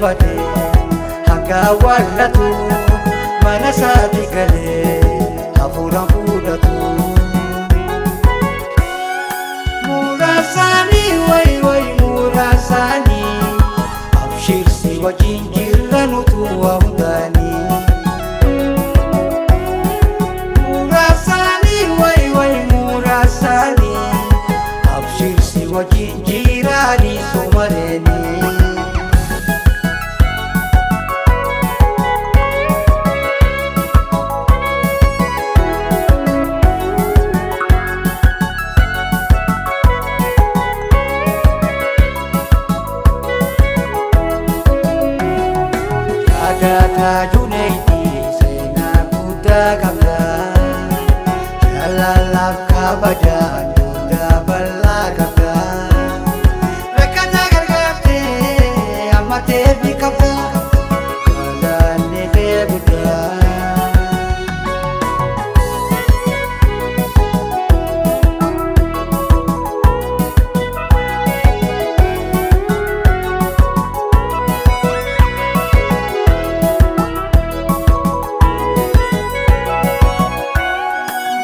bade hanga awwaallatu mana isaatti galee hafuuraan fudhatu. Muraasanii wayi wayi muraasanii abshirsi wajjin jirra nutu waa hundaanii. Muraasanii wayi wayi muraasanii abshirsi wajjin jiraanii somaleenii. Yaadataa Junaidi seenaa guddaa qabda. Jaalalaaf kabaja duudaa bal'aa qabda. Rakkataa gargaartee amma teefi qabda. Galaanni kee guddaa.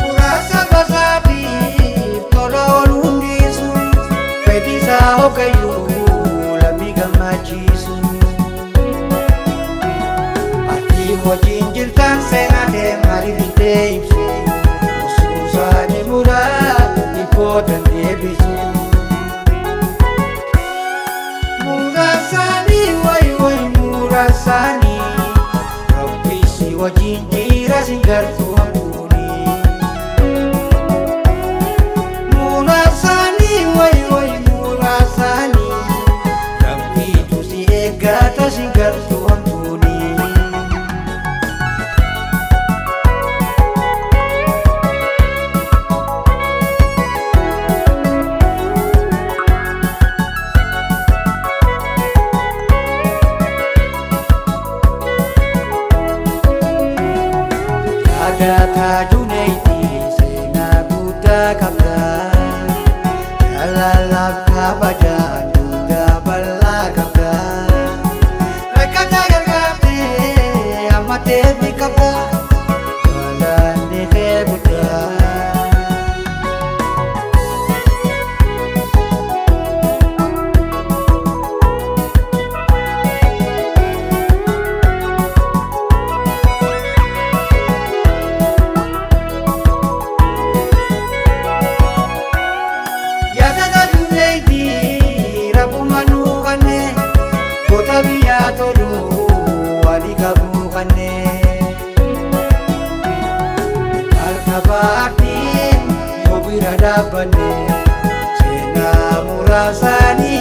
Muraasa basaatiif tola ooluun dhiisu fedhisaa hoogayyuu lammii gammachiisu. Ati wajjin jirtan seenaa kee maaliif hin deebsu? Usuusaanii muraa dhibbootan deebisu. Muraasanii wayi wayi muraasanii Rabbisi wajjin jira sin gartuu hamtuuni. Muraasanii wayi wayi muraasanii Rabbiitu si eeggata si gartuu hamtuuni. Yaadataa Junaidi seenaa guddaa qabda. Jaalalaaf kabaja duudaa bal'aa qabda. Rakkataa gargaartee amma teefi qabda. Galaanni kee guddaa. Yaadata Junaidi rabbuma nuu kanne goota biyyaa tolu walii qabuu kanne. Harka baartiin yoo bira dhaabbanne seenaa muraasaanii.